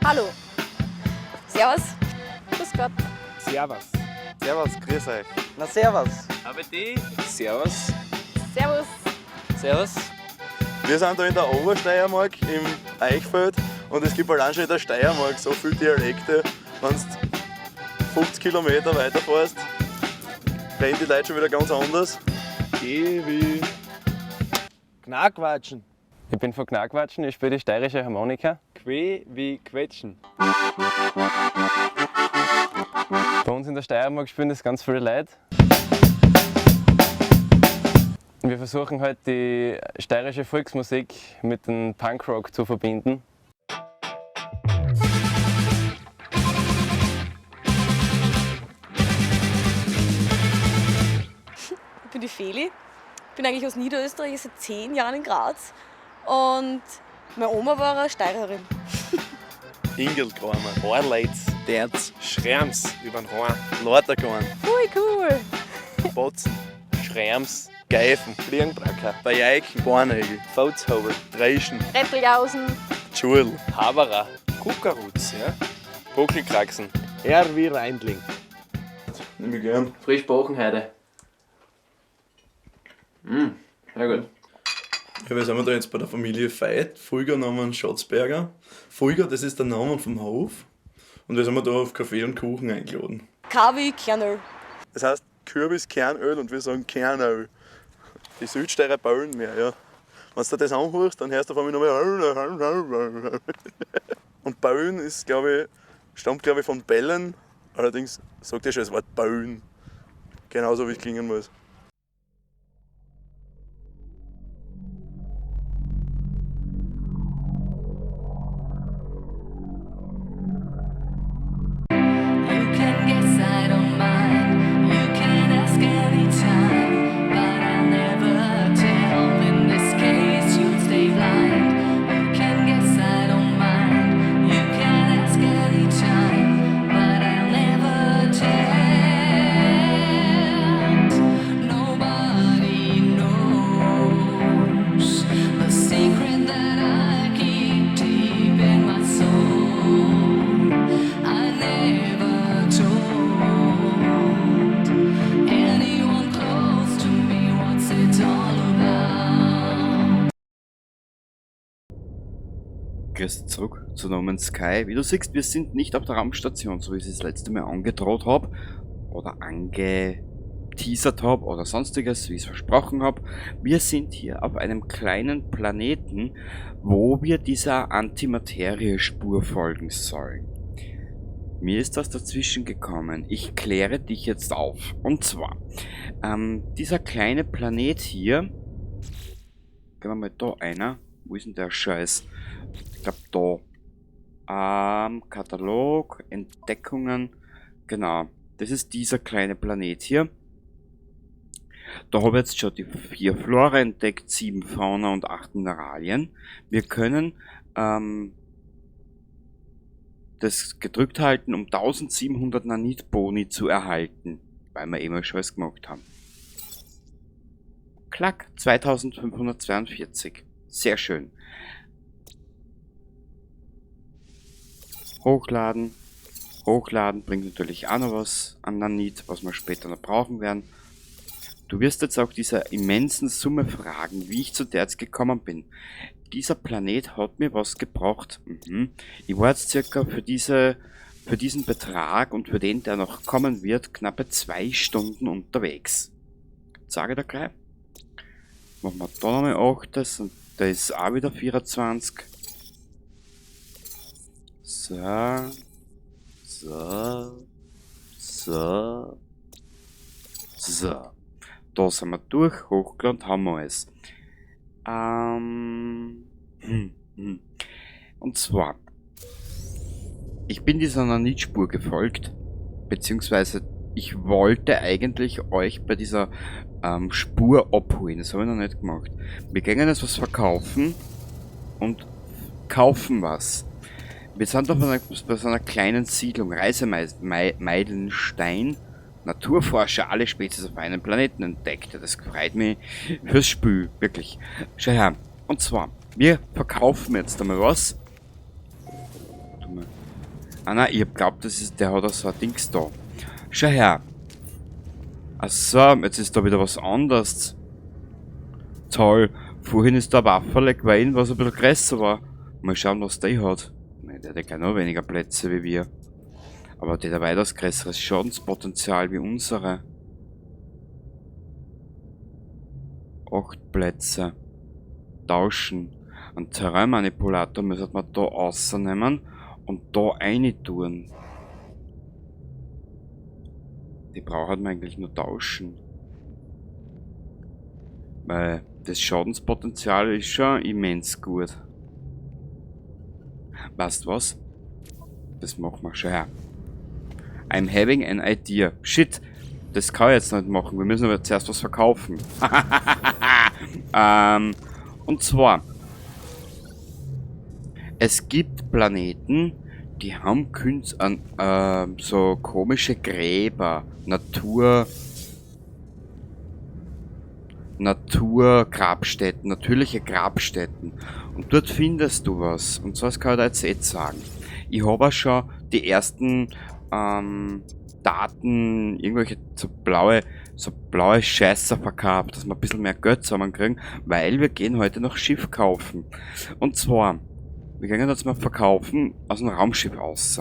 Hallo. Servus. Grüß Gott. Servus. Servus, grüß euch. Na servus. ABD. Servus. Servus. Servus. Wir sind da in der Obersteiermark im Eichfeld und es gibt allein schon in der Steiermark so viele Dialekte. Wenn du 50 Kilometer weiterfährst, reden die Leute schon wieder ganz anders. G wie Knackwatschen. Ich bin von Knackwatschen, ich spiele die steirische Harmonika. Que wie Quetschen. Bei uns in der Steiermark spielen das ganz viele Leute. Wir versuchen halt die steirische Volksmusik mit dem Punkrock zu verbinden. Ich bin die Feli. Bin eigentlich aus Niederösterreich, seit 10 Jahren in Graz. Und meine Oma war eine Steirerin. Ingelkramer, Orleitz, Terz, Schrems über den Horn. Lauterkorn, Ui, cool. Botzen, Schrems, Geifen, Fliegenbracker, Bajeiken, Bornegel, Volzhauber, Dreischen, Retteljausen. Tschurl, Haberer, Kuckerutz, ja? Buckelkraxen, R wie Reindling. Nehme ich gern. frisch Bochenheide. Mmh, sehr gut. Ja, wir sind wir da jetzt bei der Familie Veit, Fulger Namen Schatzberger. Fulger, das ist der Name vom Hof. Und wir sind wir da auf Kaffee und Kuchen eingeladen. K wie Kernöl. Das heißt Kürbiskernöl und wir sagen Kernöl. Die Südsteirer bauen mehr, ja. Wenn du das anhörst, dann hörst du auf einmal nochmal. Und Bauen ist, glaube ich, stammt, glaube ich, von Bellen. Allerdings sagt ja schon das Wort Bauen. Genauso wie es klingen muss. You can guess I don't mind. You can ask anytime, but I'll never tell. In this case, you'd stay blind. You can guess I don't mind. You can ask anytime, but I'll never tell. Nobody knows the secret that I keep deep in my soul. I never told anyone close to me what's it all about. Grüß dich zurück zu No Man's Sky. Wie du siehst, wir sind nicht auf der Raumstation, so wie ich es das letzte Mal angedroht habe oder angeteasert habe oder sonstiges, wie ich es versprochen habe. Wir sind hier auf einem kleinen Planeten, wo wir dieser Antimaterie-Spur folgen sollen. Mir ist das dazwischen gekommen. Ich kläre dich jetzt auf. Und zwar, dieser kleine Planet hier, gehen wir mal da einer. Wo ist denn der Scheiß? Ich glaub, da. Katalog, Entdeckungen. Genau. Das ist dieser kleine Planet hier. Da habe ich jetzt schon die 4 Flora entdeckt, 7 Fauna und 8 Mineralien. Wir können das gedrückt halten, um 1700 Nanit-Boni zu erhalten, weil wir eh mal schon was gemacht haben. Klack, 2542. Sehr schön. Hochladen. Hochladen bringt natürlich auch noch was an Nanit, was wir später noch brauchen werden. Du wirst jetzt auch dieser immensen Summe fragen, wie ich zu der jetzt gekommen bin. Dieser Planet hat mir was gebracht. Ich war jetzt circa für diesen Betrag und für den, der noch kommen wird, knappe 2 Stunden unterwegs. Sage ich da gleich. Machen wir da nochmal 8, das und da ist auch wieder 24. So. So. So. So. Da sind wir durch, hochgeladen haben wir alles. Und zwar, ich bin dieser Nanit-Spur gefolgt, beziehungsweise ich wollte eigentlich euch bei dieser Spur abholen, das habe ich noch nicht gemacht. Wir gehen jetzt was verkaufen und kaufen was. Wir sind doch bei so einer kleinen Siedlung, Reisemeilenstein, Naturforscher, alle Spezies auf einem Planeten entdeckt. Ja, das freut mich fürs Spiel, wirklich. Schau her, und zwar, wir verkaufen jetzt einmal was. Warte mal. Ah nein, ich hab glaubt, das ist, der hat auch so ein Dings da. Schau her. Ach so, jetzt ist da wieder was anderes. Toll. Vorhin ist da ein Wafferle gewesen, was ein bisschen größer war. Mal schauen, was der hat. Nein, der hat ja gleich noch weniger Plätze wie wir. Aber der hat weitaus größeres Schadenspotenzial wie unsere. 8 Plätze. Tauschen. Einen Terrainmanipulator müssen wir da rausnehmen und da rein tun. Die braucht man eigentlich nur tauschen. Weil das Schadenspotenzial ist schon immens gut. Weißt du was? Das machen wir schon her. I'm having an idea. Shit, das kann ich jetzt nicht machen. Wir müssen aber zuerst was verkaufen. Und zwar, es gibt Planeten, die haben so komische Gräber, Naturgrabstätten, natürliche Grabstätten. Und dort findest du was. Und zwar, das kann ich dir jetzt eh sagen. Ich habe auch schon die ersten Daten, irgendwelche so blaue Scheiße verkauft, dass wir ein bisschen mehr Geld zusammenkriegen, weil wir gehen heute noch Schiff kaufen. Und zwar, wir gehen jetzt mal verkaufen aus dem Raumschiff raus.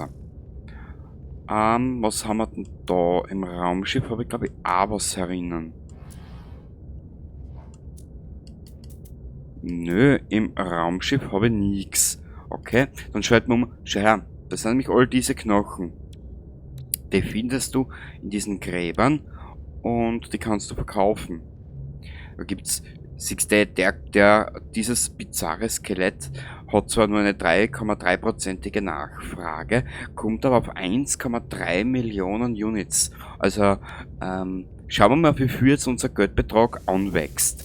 Was haben wir denn da im Raumschiff? Habe ich, glaub ich, auch was herinnen. Nö, im Raumschiff habe ich nix. Okay, dann schalten wir um. Schau her, das sind nämlich all diese Knochen. Die findest du in diesen Gräbern und die kannst du verkaufen. Da gibt's, siehst du, dieses bizarre Skelett hat zwar nur eine 3,3%ige Nachfrage, kommt aber auf 1,3 Millionen Units. Also, schauen wir mal, wie viel jetzt unser Geldbetrag anwächst.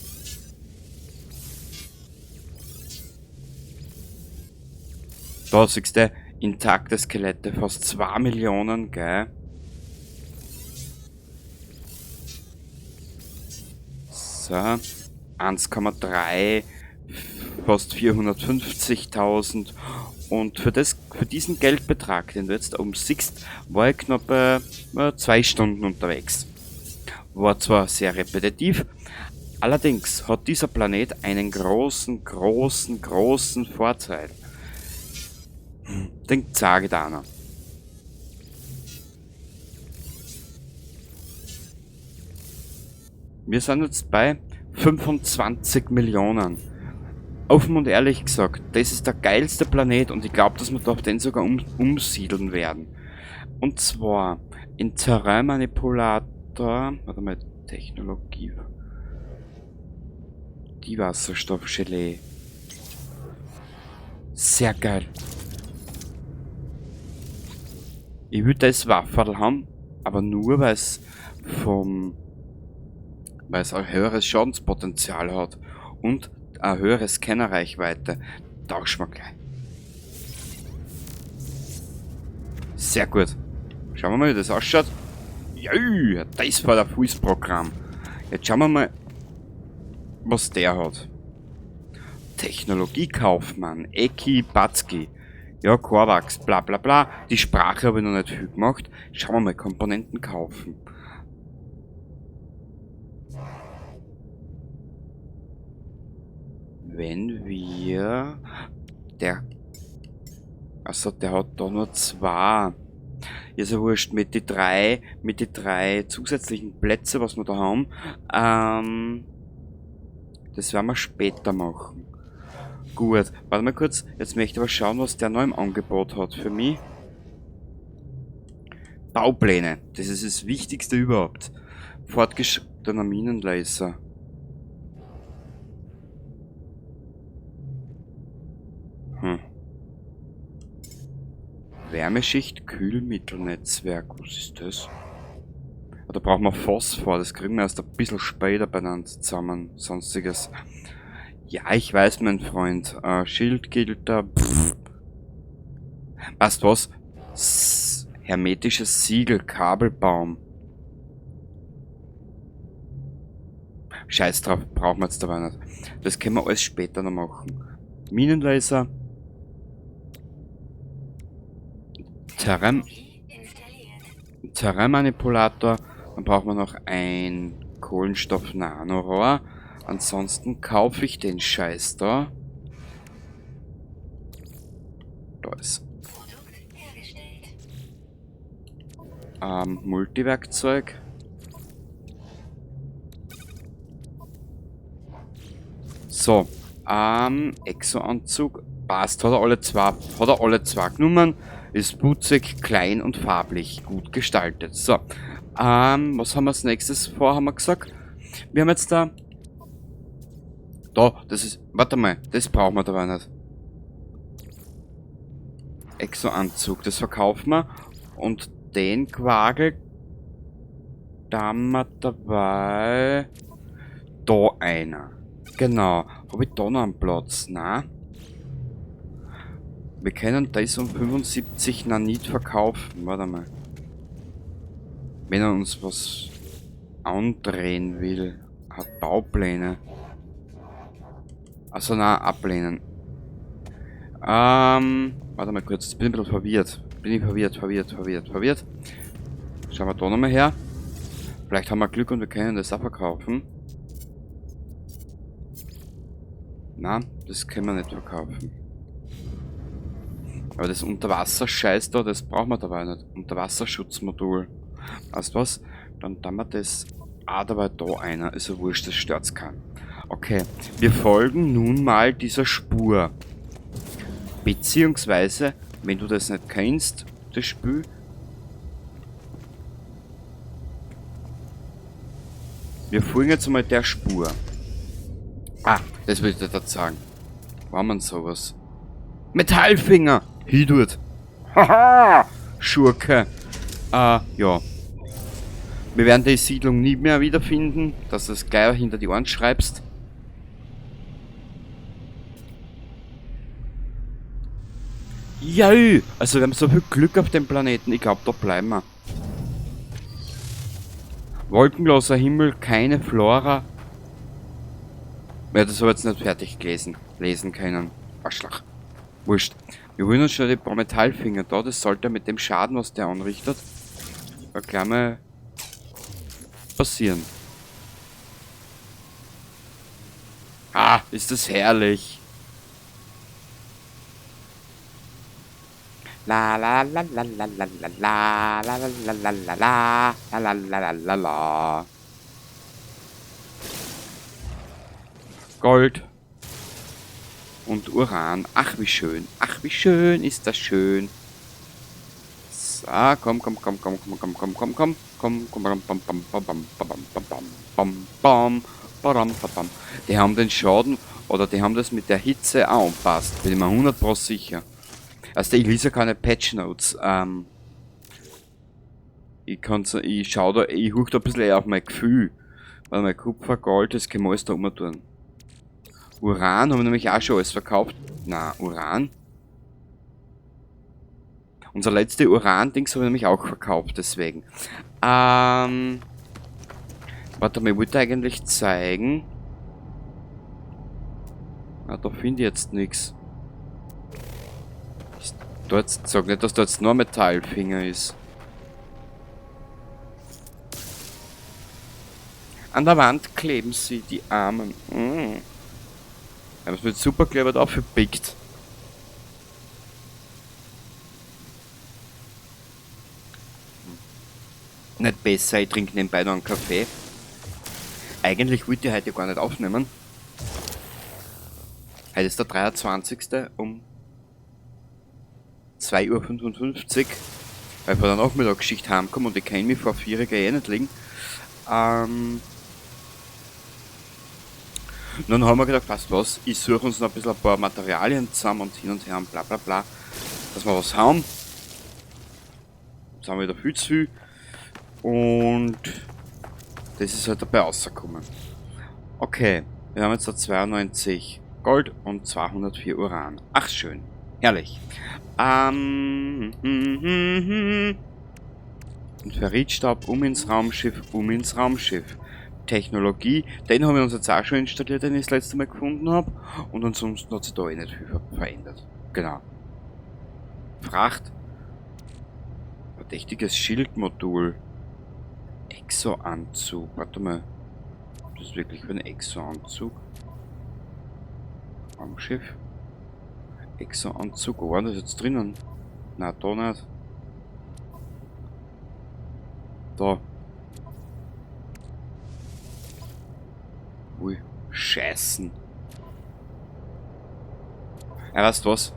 Da siehst du, intakte Skelette, fast 2 Millionen, gell? So, 1,3, fast 450.000. Und für diesen Geldbetrag, den du jetzt da oben siehst, war ich knapp 2 Stunden unterwegs. War zwar sehr repetitiv, allerdings hat dieser Planet einen großen, großen, großen Vorteil. Den zeige ich dir auch noch. Wir sind jetzt bei 25 Millionen. Offen und ehrlich gesagt, das ist der geilste Planet und ich glaub, dass wir da auf den sogar umsiedeln werden. Und zwar in Terrainmanipulator, warte mal, Technologie, die Wasserstoffgelee. Sehr geil. Ich würde das Wafferl haben, aber nur weil's ein höheres Schadenspotenzial hat und eine höhere Scannerreichweite. Tauschen wir gleich. Sehr gut. Schauen wir mal, wie das ausschaut. Jö, das war der Fußprogramm. Jetzt schauen wir mal, was der hat. Technologiekaufmann, Eki Batski. Ja, Korvax, bla bla bla. Die Sprache habe ich noch nicht viel gemacht. Schauen wir mal, Komponenten kaufen. Wenn wir... Der... Also der hat da nur 2. Ist ja wurscht, mit die drei zusätzlichen Plätze, was wir da haben. Das werden wir später machen. Gut, warte mal kurz. Jetzt möchte ich aber schauen, was der noch im Angebot hat für mich. Baupläne. Das ist das Wichtigste überhaupt. Fortgeschrittener Minenlaser. Wärmeschicht, Kühlmittelnetzwerk. Was ist das? Ah, da brauchen wir Phosphor. Das kriegen wir erst ein bisschen später benannt zusammen. Sonstiges. Ja, ich weiß, mein Freund. Schildgilter. Pff. Weißt du was? Hermetisches Siegel, Kabelbaum. Scheiß drauf, brauchen wir jetzt dabei nicht. Das können wir alles später noch machen. Minenlaser. Terrain-Manipulator. Dann brauchen wir noch ein Kohlenstoff-Nanorohr. Ansonsten kaufe ich den Scheiß da. Da ist. Multiwerkzeug. So. Exo-Anzug. Passt. Hat er alle zwei, hat er alle zwei genommen. Ist putzig, klein und farblich gut gestaltet. So. Was haben wir als nächstes vor, haben wir gesagt? Wir haben jetzt da... Da, das ist... Warte mal, das brauchen wir dabei nicht. Exo-Anzug, das verkaufen wir. Und den Quagel... Da haben wir dabei... Da einer. Genau. Habe ich da noch einen Platz? Nein. Wir können das um 75 Nanit verkaufen. Warte mal. Wenn er uns was andrehen will. Hat Baupläne. Also na, ablehnen. Warte mal kurz, jetzt bin ich ein bisschen verwirrt. Bin ich verwirrt. Schauen wir da nochmal her. Vielleicht haben wir Glück und wir können das auch verkaufen. Na, das können wir nicht verkaufen. Aber das Unterwasserscheiß da, das brauchen wir dabei nicht. Unterwasserschutzmodul. Weißt du was? Dann tun wir das auch dabei da einer. Ist ja wurscht, das stört's keinen. Okay, wir folgen nun mal dieser Spur. Beziehungsweise, wenn du das nicht kennst, das Spiel. Wir folgen jetzt mal der Spur. Ah, das will ich dir da sagen. War man sowas? Metallfinger! Hi dort! Haha! Schurke! Ja. Wir werden die Siedlung nie mehr wiederfinden, dass du es gleich hinter die Ohren schreibst. Jö! Also wir haben so viel Glück auf dem Planeten. Ich glaub, da bleiben wir. Wolkenloser Himmel, keine Flora. Ja, das habe ich jetzt nicht fertig gelesen. Lesen können. Arschloch. Wurscht. Wir holen uns schon die paar Metallfinger da. Das sollte mit dem Schaden, was der anrichtet, gleich mal passieren. Ah, ist das herrlich. La la la la la la la la la la la la la la la la la la. Gold und Uran. Ach, wie schön. Ach, wie schön ist das schön. So, komm, komm, komm, komm, komm, komm, komm, komm, komm, komm, komm, bam, bam, bam, bam, bam, bam, bam, bam, bam, bam, bam, bam. Die haben den Schaden oder die haben das mit der Hitze auch angepasst. Bin ich mir 100% sicher. Also ich lese ja keine Patch Notes. Ich kann's, ich schau da, ich huch da ein bisschen eher auf mein Gefühl. Warte mal, Kupfer, Gold, das können wir alles da rum tun. Uran haben wir nämlich auch schon alles verkauft. Na, Uran. Unser letzte Uran-Dings haben wir nämlich auch verkauft, deswegen. Warte mal, ich wollte eigentlich zeigen. Ah, da finde ich jetzt nix. Ist da jetzt, sag nicht, dass da jetzt nur Metallfinger ist. An der Wand kleben sie die Armen. Mm. Ja, das wird super clever aufgepickt. Nicht besser, ich trinke nebenbei noch einen Kaffee. Eigentlich wollte ich heute gar nicht aufnehmen. Heute ist der 23. um 2:55 Uhr, weil ich von der Nachmittagsschicht heimkomme und ich kann mich vor 4 Uhr eh nicht liegen. Dann haben wir gedacht, weißt du was, ich suche uns noch ein bisschen ein paar Materialien zusammen und hin und her und bla bla bla, dass wir was haben. Jetzt haben wir wieder viel zu viel. Und das ist halt dabei rausgekommen. Okay, wir haben jetzt da 92 Gold und 204 Uran. Ach schön, herrlich. Und Ferritstab um ins Raumschiff, um ins Raumschiff. Technologie, den haben wir uns jetzt auch schon installiert, den ich das letzte Mal gefunden hab. Und ansonsten hat sich da eh nicht viel verändert. Genau. Fracht. Verdächtiges Schildmodul. Exo-Anzug. Warte mal. Das ist wirklich ein Exo-Anzug. Raumschiff. Exo-Anzug. Wo war das jetzt drinnen? Na, da nicht. Da. Ui, Scheißen. Ja, weißt du was?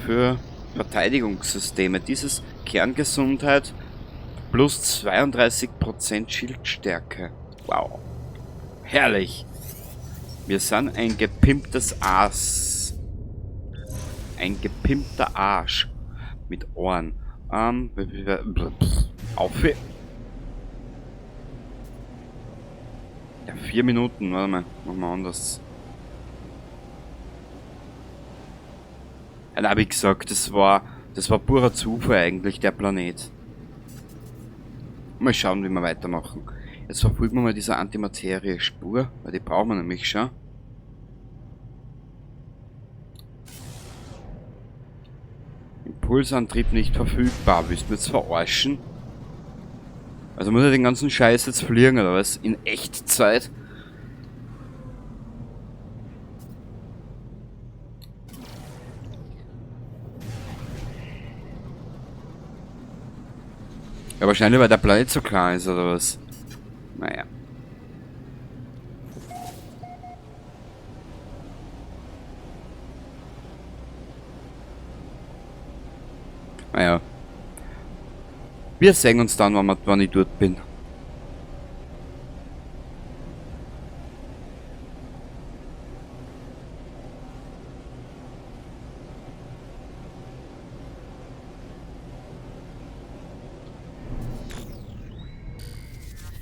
Für Verteidigungssysteme. Dieses Kerngesundheit plus 32% Schildstärke. Wow. Herrlich. Wir sind ein gepimptes Aas. Ein gepimpter Arsch. Mit Ohren. Auf. Ja, 4 Minuten. Warte mal. Machen wir anders. Ja, wie gesagt, das war purer Zufall eigentlich, der Planet. Mal schauen, wie wir weitermachen. Jetzt verfolgen wir mal diese Antimaterie-Spur, weil die brauchen wir nämlich schon. Impulsantrieb nicht verfügbar. Willst du mich jetzt verarschen? Also muss ich den ganzen Scheiß jetzt fliegen, oder was? In Echtzeit? Ja, wahrscheinlich, weil der Planet so klein ist, oder was? Naja. Naja. Wir sehen uns dann, wann ich dort bin.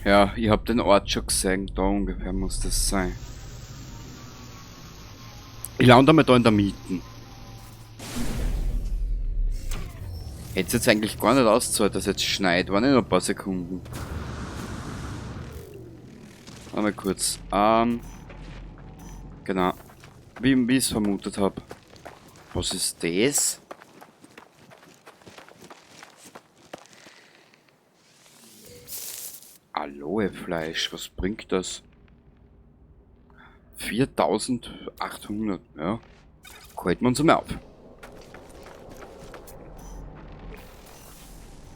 Ja, ich hab den Ort schon gesehen, da ungefähr muss das sein. Ich lande einmal da in der Mitte. Hätte jetzt eigentlich gar nicht ausgezahlt, dass jetzt schneit, war nicht noch ein paar Sekunden. Einmal kurz. Genau. Wie ich es vermutet hab. Was ist das? Aloe-Fleisch, was bringt das? 4800, ja. Halten wir uns einmal auf.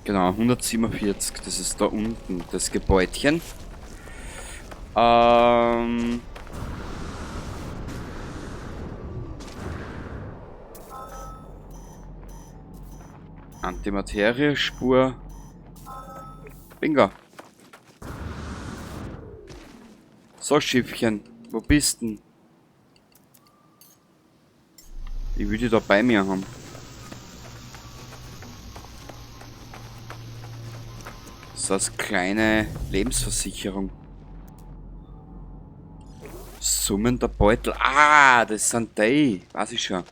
Genau, 147, das ist da unten, das Gebäudchen. Antimaterie-Spur. Bingo. So, Schiffchen, wo bist denn? Ich will die da bei mir haben. Das ist eine kleine Lebensversicherung. Summender Beutel. Ah, das sind die. Weiß ich schon.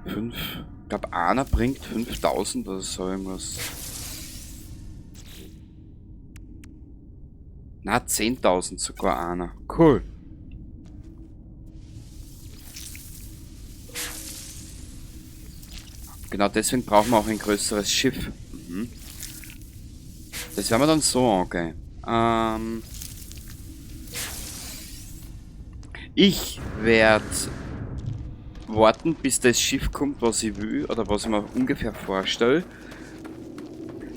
5. Ich glaub, einer bringt 5000 oder so irgendwas. Na, 10.000 sogar einer. Cool. Genau deswegen brauchen wir auch ein größeres Schiff. Mhm. Das werden wir dann so angehen. Ich werd warten, bis das Schiff kommt, was ich will oder was ich mir ungefähr vorstelle.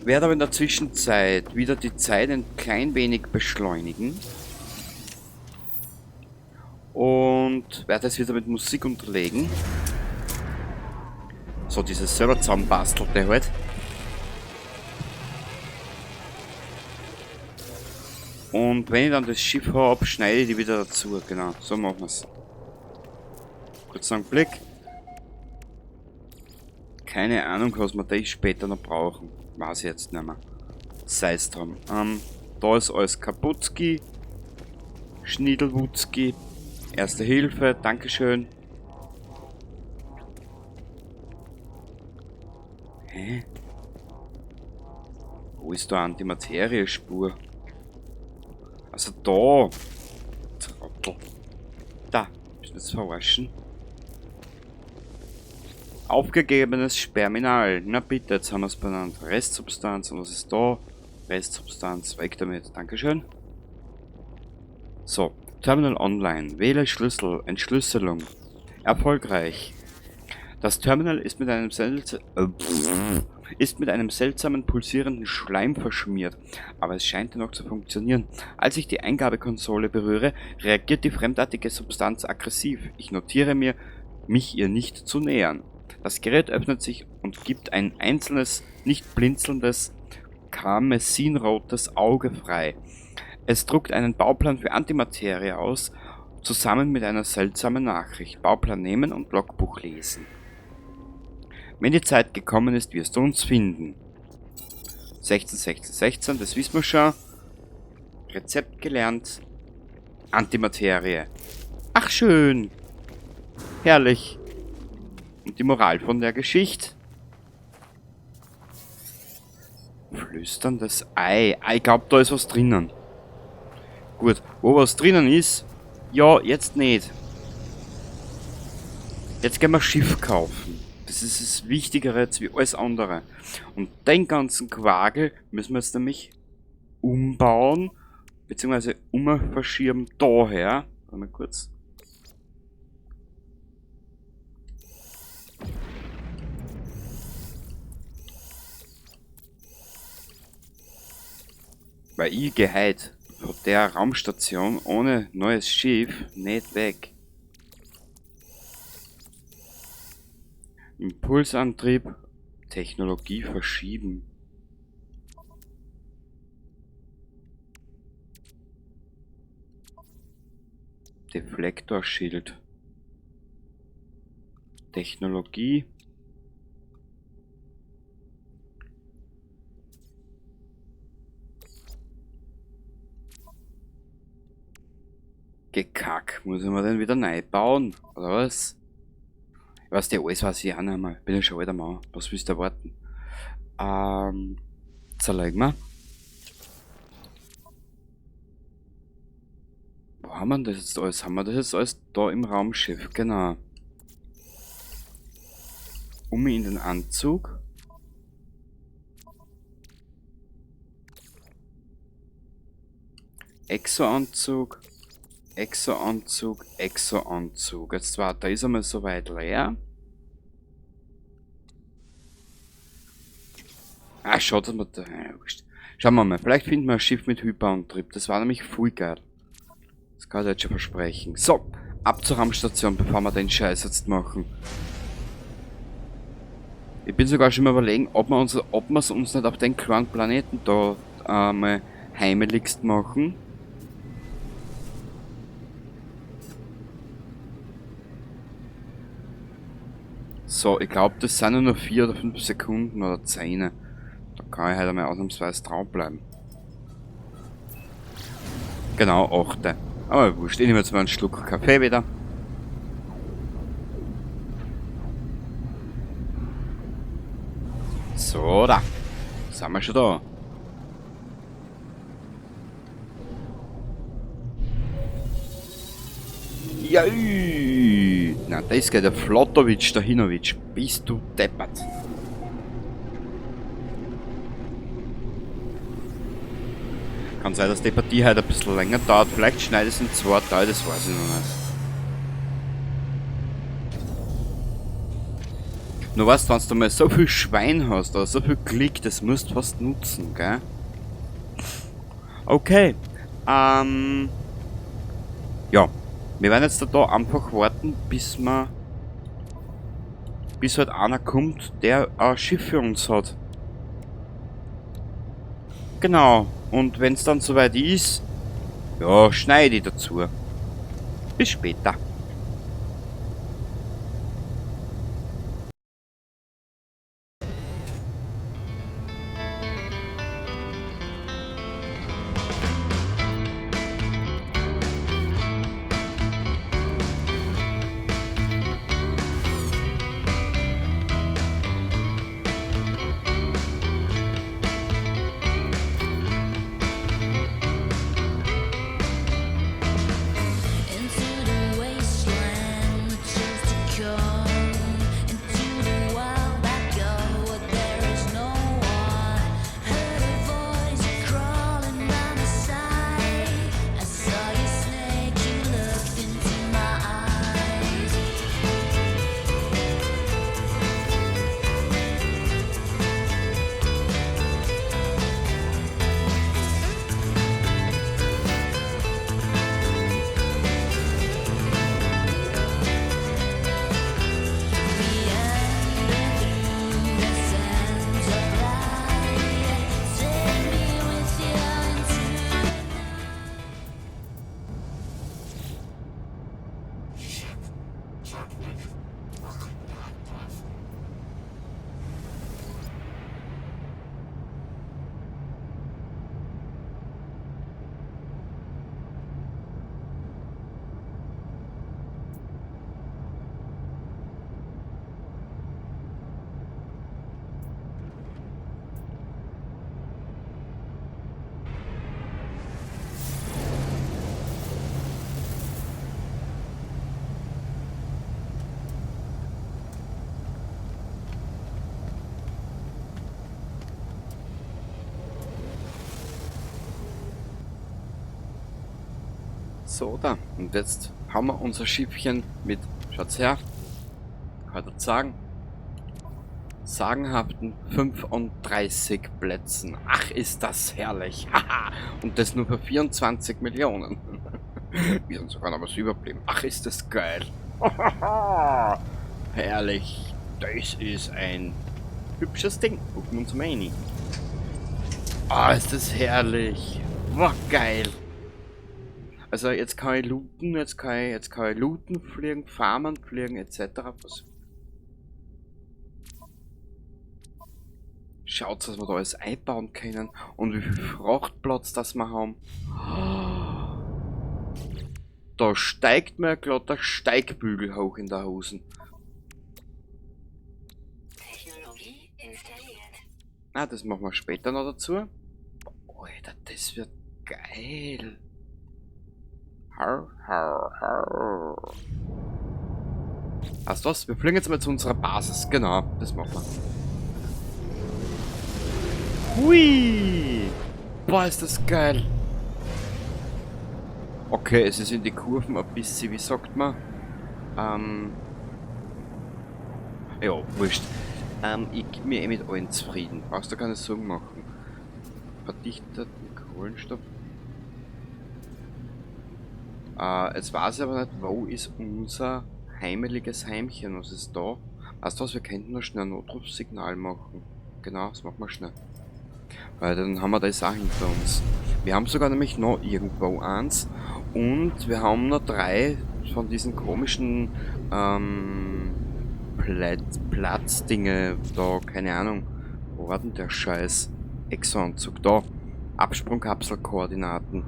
Werde aber in der Zwischenzeit wieder die Zeit ein klein wenig beschleunigen. Und werde es wieder mit Musik unterlegen. So, dieses selber zusammenbastelte halt. Und wenn ich dann das Schiff hab, schneide ich die wieder dazu. Genau, so machen wir's. Kurz einen Blick. Keine Ahnung, was wir da später noch brauchen. Weiß ich jetzt nicht mehr. Sei's drum. Da ist alles kaputtski. Schniedelwutzki. Erste Hilfe, Dankeschön. Hä? Wo ist da Antimaterie-Spur? Also da. Trottel. Willst du das verarschen? Aufgegebenes Sperminal. Na bitte, jetzt haben wir es benannt. Restsubstanz. Und was ist da? Restsubstanz. Weg damit. Dankeschön. So. Terminal Online. Wähle Schlüssel. Entschlüsselung. Erfolgreich. Das Terminal ist mit einem seltsamen pulsierenden Schleim verschmiert, aber es scheint noch zu funktionieren. Als ich die Eingabekonsole berühre, reagiert die fremdartige Substanz aggressiv. Ich notiere mir, mich ihr nicht zu nähern. Das Gerät öffnet sich und gibt ein einzelnes, nicht blinzelndes, karmesinrotes Auge frei. Es druckt einen Bauplan für Antimaterie aus, zusammen mit einer seltsamen Nachricht. Bauplan nehmen und Logbuch lesen. Wenn die Zeit gekommen ist, wirst du uns finden. 16, 16, 16, das wissen wir schon. Rezept gelernt. Antimaterie. Ach schön. Herrlich. Und die Moral von der Geschichte? Flüsterndes Ei. Ah, ich glaub, da ist was drinnen. Gut, wo was drinnen ist? Ja, jetzt nicht. Jetzt gehen wir Schiff kaufen. Das ist das Wichtigere jetzt wie alles andere. Und den ganzen Quagel müssen wir jetzt nämlich umbauen, beziehungsweise umverschieben daher. Warte mal kurz. Weil ich geh heut von der Raumstation ohne neues Schiff nicht weg. Impulsantrieb, Technologie verschieben. Deflektorschild. Technologie. Gekack, muss ich mir den wieder neu bauen, oder was? Ich weiß nicht, alles weiß ich auch nicht mehr. Bin ja schon alter Mann. Was willst du erwarten? Zerlegen wir. Wo haben wir das jetzt alles? Haben wir das jetzt alles da im Raumschiff? Genau. Um in den Anzug. Exo-Anzug. Exo-Anzug, Exo-Anzug. Jetzt war, da ist einmal soweit leer. Ah, schaut, dass wir da. Ja, wurscht. Schauen wir mal, vielleicht finden wir ein Schiff mit Hyperantrieb. Das war nämlich voll geil. Das kann ich jetzt schon versprechen. So, ab zur Raumstation, bevor wir den Scheiß jetzt machen. Ich bin sogar schon mal überlegen, ob wir es uns nicht auf den kleinen Planeten da mal heimeligst machen. So, ich glaub, das sind nur noch 4 oder 5 Sekunden oder 10. Da kann ich halt einmal ausnahmsweise draufbleiben. Genau, 8. Aber wurscht, ich nehme jetzt mal einen Schluck Kaffee wieder. So, da. Sind wir schon da. Ja, na, das geht der Flottowitsch, der Hinowitsch. Bist du deppert. Kann sein, dass die Partie heute ein bisschen länger dauert. Vielleicht schneide ich es in 2 Teile, das weiß ich noch nicht. Nur weißt du, wenn du mal so viel Schwein hast oder so viel Klick, das musst du fast nutzen, gell? Okay. Ja. Wir werden jetzt da einfach warten, bis halt einer kommt, der ein Schiff für uns hat. Genau. Und wenn's dann soweit ist, ja, schneide ich dazu. Bis später. Into the wasteland. So, da. Und jetzt haben wir unser Schiffchen mit, schaut's her, kann ich sagen, sagenhaften 35 Plätzen. Ach, ist das herrlich. Haha. Und das nur für 24 Millionen. Wir sind sogar noch was überblieben. Ach, ist das geil. Herrlich. Das ist ein hübsches Ding. Gucken wir uns mal rein. Ah, ist das herrlich. War geil. Also jetzt kann ich looten, jetzt kann ich looten, fliegen, farmen, fliegen etc. Was? Schaut, was wir da alles einbauen können und wie viel Frachtplatz das wir haben. Da steigt mir glatt der Steigbügel hoch in der Hosen. Technologie installiert. Ah, das machen wir später noch dazu. Alter, das wird geil. Har, har, har. Weißt du was? Wir fliegen jetzt mal zu unserer Basis. Genau, das machen wir. Hui! Boah, ist das geil! Okay, es ist in die Kurven ein bisschen, wie sagt man? Ja, wurscht. Ich geb mir eh mit allen zufrieden. Brauchst du keine Sorgen machen. Verdichteten Kohlenstoff. Jetzt weiß ich aber nicht, wo ist unser heimeliges Heimchen? Was ist da? Weißt du was, wir könnten noch schnell ein Notrufsignal machen. Genau, das machen wir schnell. Weil dann haben wir das auch hinter uns. Wir haben sogar nämlich noch irgendwo eins. Und wir haben noch 3 von diesen komischen Platzdinge da, keine Ahnung. Wo war denn der Scheiß? Exo-Anzug da. Absprungkapselkoordinaten.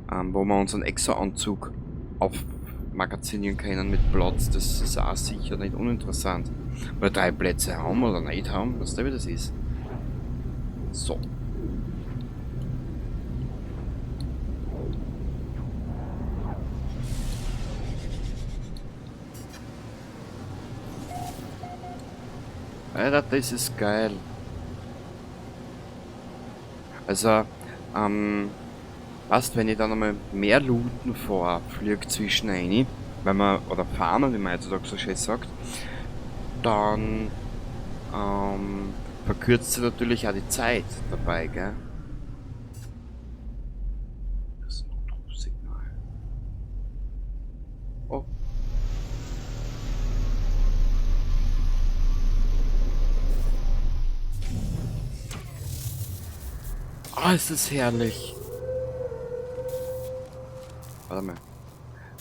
Wo wir unseren Exo-Anzug aufmagazinieren können mit Platz. Das ist auch sicher nicht uninteressant. Weil 3 Plätze haben oder nicht haben, weißt du, wie das ist? So. Alter, das ist geil. Also, weißt, wenn ich dann einmal mehr looten fahre, flieg zwischen rein, weil man, oder farmen, wie man heutzutage so schön sagt, dann verkürzt sich natürlich auch die Zeit dabei, gell? Das Notrufsignal. Oh. Ah, ist das herrlich. Warte mal.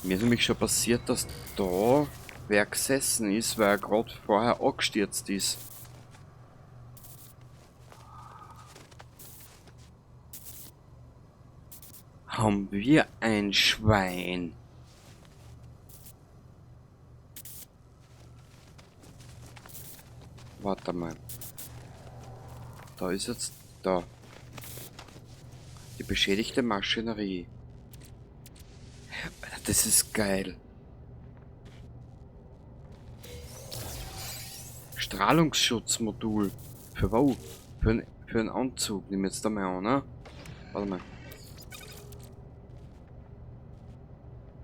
Mir ist nämlich schon passiert, dass da wer gesessen ist, weil er grad vorher angestürzt ist. Haben wir ein Schwein? Warte mal. Da ist jetzt... Da. Die beschädigte Maschinerie. Alter, das ist geil. Strahlungsschutzmodul. Für wo? Für einen Anzug. Nimm jetzt da mal an, ne? Warte mal.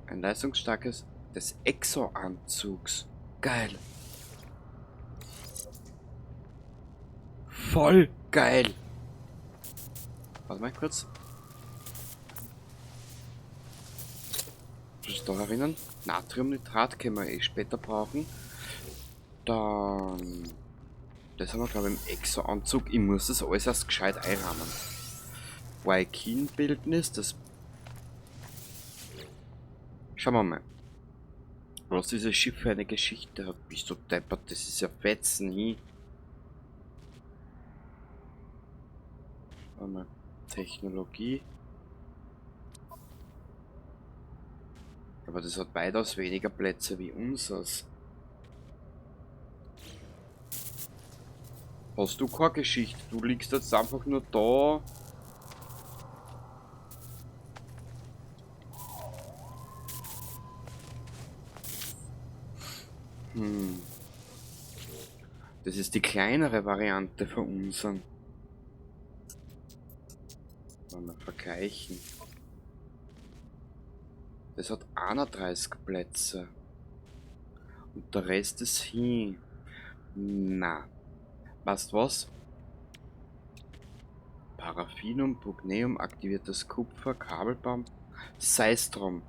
Ein leistungsstarkes des Exo-Anzugs. Geil. Voll geil. Warte mal kurz. Muss ich da erinnern? Natriumnitrat können wir eh später brauchen. Dann... Das haben wir, glaub ich, im Exo-Anzug. Ich muss das alles erst gescheit einrahmen. Vy'keen-Bildnis, das... Schauen wir mal. Was dieses Schiff für eine Geschichte hat. Bist du deppert, das ist ja Fetzen hin. Warte mal. Technologie. Aber das hat weitaus weniger Plätze wie unseres. Hast du keine Geschichte? Du liegst jetzt einfach nur da. Das ist die kleinere Variante von unseren. Wollen wir vergleichen. Das hat 31 Plätze. Und der Rest ist hin. Na. Weißt was? Paraffinum, Pugneum, aktiviertes Kupfer, Kabelbaum, Seistrom.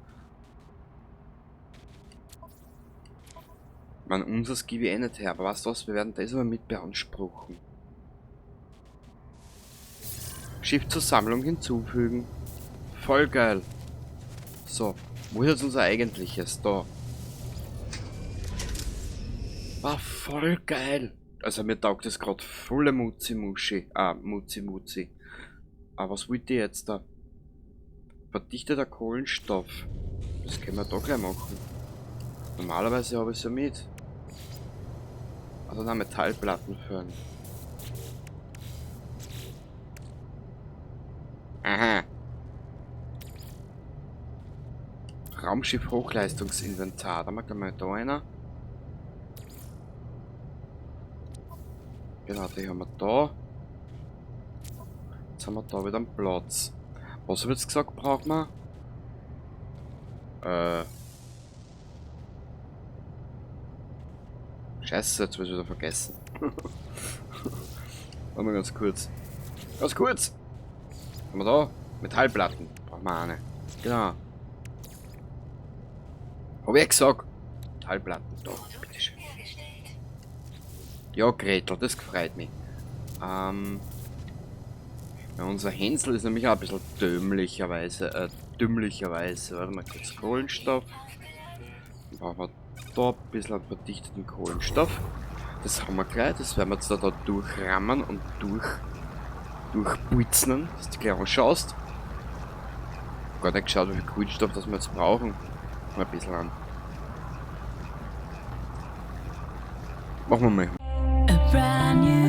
Man, unseres gebe ich eh nicht her, aber weißt du was, wir werden das aber mit beanspruchen. Schiff zur Sammlung hinzufügen. Voll geil. So, wo ist jetzt unser eigentliches? Da. War voll geil. Also mir taugt das gerade volle Mutzi-Muschi. Ah, Mutzi-Mutzi. Aber was wollt ihr jetzt da? Verdichteter Kohlenstoff. Das können wir da gleich machen. Normalerweise habe ich es ja mit. Also na, Metallplatten führen. Aha. Raumschiff Hochleistungsinventar. Da machen wir da einer. Genau, die haben wir da. Jetzt haben wir da wieder einen Platz. Was habe ich jetzt gesagt, braucht man? Scheiße, jetzt habe ich wieder vergessen. Warte mal ganz kurz. Ganz kurz! Haben wir da? Metallplatten. Brauchen wir eine. Genau. Hab ich gesagt. Metallplatten. Da, bitteschön. Ja, Gretel, das freut mich. Ja, unser Hänsel ist nämlich auch ein bisschen dümmlicherweise. Dümmlicherweise. Warte mal kurz. Kohlenstoff. Dann brauchen wir da ein bisschen verdichteten Kohlenstoff. Das haben wir gleich. Das werden wir jetzt da durchrammen und durchputzen, dass du gleich anschaust. Gar nicht geschaut, wie viel Kohlenstoff das wir jetzt brauchen. Mal ein bisschen an. Machen wir mal. A brand new